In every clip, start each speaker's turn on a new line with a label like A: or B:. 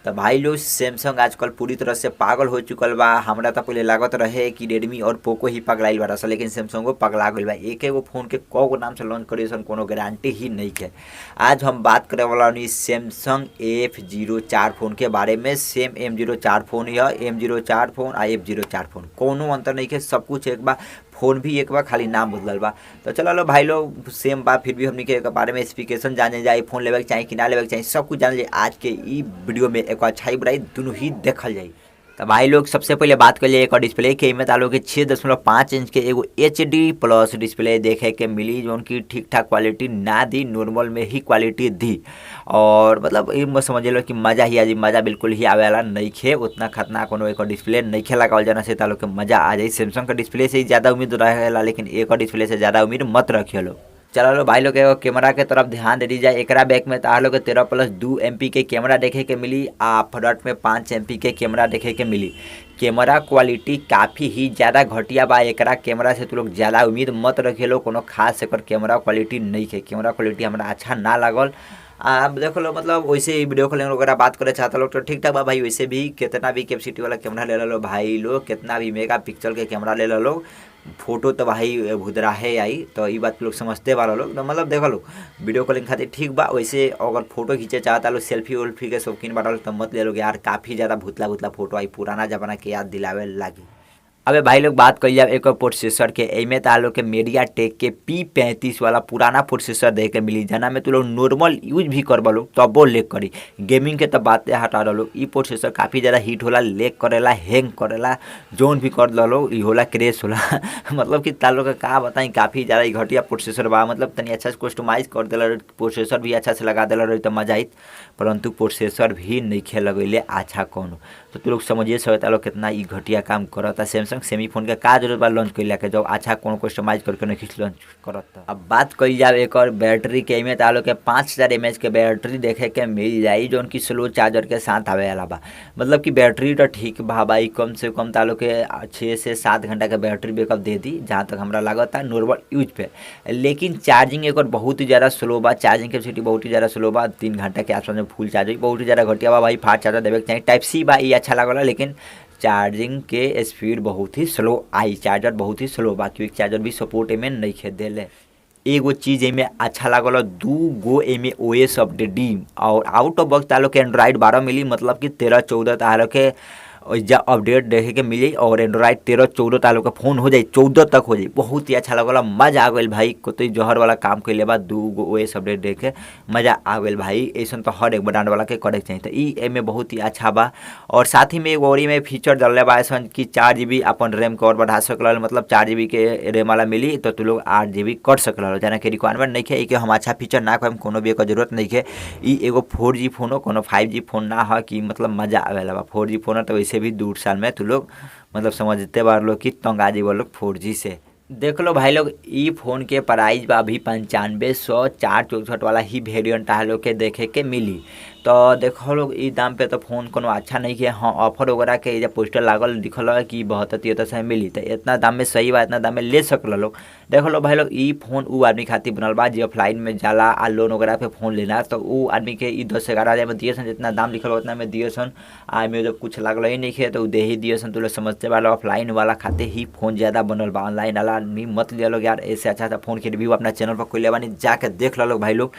A: तो भाई लोग सैमसंग आजकल पूरी तरह से पागल हो चुकल बा। हमरा तो पहले लागत रहे कि रेडमी और पोको ही पगलाइल बाड़ा सन, लेकिन सैमसंगो पगला गइल बा। एक एगो फोन के कौ गो नाम से लॉन्च करी सन, कोनो गारंटी ही नहीं है। आज हम बात करे वाला बानी सैमसंग F04 phone के बारे में। सेम M04 phone ही है, M04 phone आ F04 phone, कोनो अंतर नहीं है, सब कुछ एक बा, फोन भी एक बा, खाली नाम बदलल बा। तो चलो लो भाई लोग सेम बा, फिर भी हमनी के एकर बारे में स्पेसिफिकेशन जाने जाए, फोन लेवे के चाही कि ना लेवे के चाही, सब कुछ जानल जाए आज के ई वीडियो में। एक अच्छाई बुराई दोनों ही देखल जाई। तो भाई लोग सबसे पहले बात कर लिए एक डिस्प्ले के। इमें तालो के 6.5 इंच के एगो HD plus display देखे के मिली, जोन की ठीक ठाक क्वालिटी ना दी, नॉर्मल में ही क्वालिटी दी। और मतलब ये समझ लो कि मज़ा ही आ जी, मज़ा बिल्कुल ही आवे वाला नहीं खे, उतना खतरनाक कोनो एक डिस्प्ले नहीं खे लगावल जाना से तालो के मज़ा आ जाए। सैमसंग के डिस्प्ले से ही ज़्यादा उम्मीद रहेला, लेकिन एक डिस्प्ले से ज़्यादा उम्मीद मत रखिए लोग। चलो लो भाई लोग एगो कैमरा के तरफ ध्यान दे दी जाए। एकरा बैक में तार लोग के 13+2 MP के कैमरा देखे के मिली आ फ्रंट में 5 MP के कैमरा देखे के मिली। कैमरा क्वालिटी काफ़ी ही ज़्यादा घटिया बा। एकरा कैमरा से तू लोग ज़्यादा उम्मीद मत रखे लो, कोनो खास एकर कैमरा क्वालिटी नहीं है। कैमरा क्वालिटी हमरा अच्छा ना लागल। आप देख लो, मतलब वैसे ही वीडियो कॉलिंग वगैरह बात करे चाहता लोग तो ठीक ठाक बा भाई। वैसे भी कितना भी कैपेसिटी वाला कैमरा ले लो भाई लोग, कितना भी मेगा पिक्सल के कैमरा ले लो, फोटो तो भाई भुदरा है आई। तो ये बात लोग समझते वाला लोग तो मतलब देख लो वीडियो कॉलिंग खातिर ठीक बा। वैसे अगर फोटो खींचे चाहता लोग, सेल्फी वेल्फी के शौकीन बाटा लोग तो मत ले लो यार, काफ़ी ज़्यादा भुतला भुतला फोटो आई, पुराना जमाना के याद दिलावे लागी। अबे भाई लोग बात कर जाए एक प्रोसेसर के। एमे तालो के मीडिया टेक के P35 वाला पुराना प्रोसेसर देखे के मिली, जना में तू लोग नॉर्मल यूज भी करबा लोग तबो लेग करी, गेमिंग के तब बातें हटा लो। ई प्रोसेसर काफ़ी ज़्यादा हीट होला, लेग करेला, हैंग करेला, जोन भी कर लो ई होला, क्रेश होला। मतलब कि तालो के का बताई, काफ़ी ज़्यादा ई घटिया प्रोसेसर बा। मतलब तनी अच्छा से कस्टमाइज कर दिला, प्रोसेसर भी अच्छा से लगा दिला रही तो मजा आई, परंतु प्रोसेसर भी नहीं खे लगैले अच्छा कोनो। तो तू लोग समझिए सकता लोग कितना ई घटिया काम करता। सैमसंग सेमी फोन के का जरूरत बा लॉन्च कैला के, जब अच्छा कोनो कस्टमाइज करके नहीं लॉन्च करत। अब बात कही जाए एक और बैटरी के। एमे तालो के 5000 mAh के बैटरी देखे के मिल जाई, जोन की स्लो चार्जर के साथ आवे वाला बा। मतलब कि बैटरी तो ठीक बा भाई, कम से कम तालो के 6 से 7 घंटा के बैटरी बैकअप दे दी, जहाँ तक हमरा लागता नॉर्मल यूज पे। लेकिन चार्जिंग एक बहुत ही ज़्यादा स्लो बा, चार्जिंग कैपेसिटी बहुत ही ज़्यादा स्लो बा, 3 घंटा के आसपास में फुल चार्ज, बहुत ही ज़्यादा घटिया बा भाई। फास्ट चार्जर देवे के चाही, टाइप सी बा, ये अच्छा लागल, लेकिन चार्जिंग के स्पीड बहुत ही स्लो आई, चार्जर बहुत ही स्लो बा, क्विक चार्जर भी सपोर्ट एमे नहीं खे देले। एगो चीज़ एमे अच्छा लागल, 2 गो एमे OS update दी और आउट ऑफ बॉक्स तालो के एंड्रॉइड 12 मिली, मतलब कि 13-14 तालो के अपडेट देखे के मिली और एंड्रॉइड 13-14 तालो के फोन हो जाए, 14 तक हो जाए। बहुत ही अच्छा लगल, मजा आ गई भाई। कोई जहर वाला काम कैले बा, 2 गो OS update देखे मजा आ गई भाई। ऐसा तो हर एक ब्रांड वाला के करे चाहिए, तो ई एमे बहुत ही अच्छा बा। और साथ ही में एगो और में फीचर डलले बा ऐसा कि 4 GB अपन रैम के और बढ़ा सकल, मतलब 4 GB के रैम वाला मिली तो तू लोग 8 GB कर सकल, जाना के रिक्वायरमेंट नहीं है कि हम अच्छा फीचर ना हम कोनो भी एक जरूरत नहीं है। ई एगो 4G phone हो, कोनो 5G phone ना है कि मतलब मजा आवेला बा। 4G phone तो वैसे भी 2 साल में तू लोग मतलब समझते बार लोग कि तंग आ जीव लोग 4G से। देख लो भाई लोग ई फोन के प्राइस बा अभी 9500 464 वाला ही वेरिएंट आ लोग के देखे के मिली। तो देखो लोग ई दाम पे तो फोन कोनो अच्छा नहीं है। हाँ ऑफर वगैरह के जब पोस्टर लागल दिखल है कि 72-73 से मिली, तो इतना दाम में सही बा, इतना दाम में ले सकल लोग। देखो लो भाई लोग ई फोन उ आदमी खातिर बनल बा जे ऑफलाइन में जाला आ लोन वगैरह पे फोन लेना, तो उ आदमी के ई 10-11 हज़ार में दिए सन, जितना दाम लिखल उतना में दिए सन। आ में जब कुछ लागल ही नहीं है तो दे ही दिए सन। तो लोग समझते वाला ऑफलाइन वाला खातिर ही फोन ज़्यादा बनल बा, ऑनलाइन वाला आदमी मत लिया लोग यार। ऐसे अच्छा अच्छा फोन के रिव्यू अपना चैनल पर कोई बानी, जाके देख लो भाई लोग,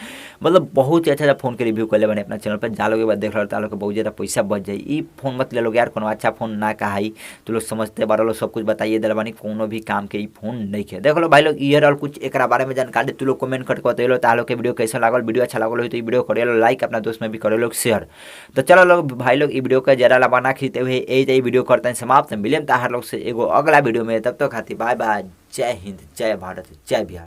A: मतलब बहुत ही अच्छा अच्छा फोन के रिव्यू कर बानी अपना चैनल पर, जा लोग बाद देख लो लोग बहुत ज़्यादा पैसा बच जाए। ई फोन मत ले लोग यार, कोनो अच्छा फोन ना कहाई। तो लोग समझते बार लोग सब कुछ बताइए दिल बानी, कोनो भी काम के ई फोन नहीं है। देख लो भाई लोग ये और कुछ एक बारे में जानकारी तू लोग कमेंट करके बतैलो तालो के वीडियो कैसा लागल। वीडियो अच्छा लागल हो तो वीडियो करे लो लाइक, अपना दोस्त में भी करे लोग शेयर। तो चलो लोग भाई लोग ई वीडियो का जरा लंबा खींचते हुए यही वीडियो करते हैं समाप्त। मिले हर लोग से एगो अगला वीडियो में, तब तक खातिर बाय बाय। जय हिंद, जय भारत, जय बिहार।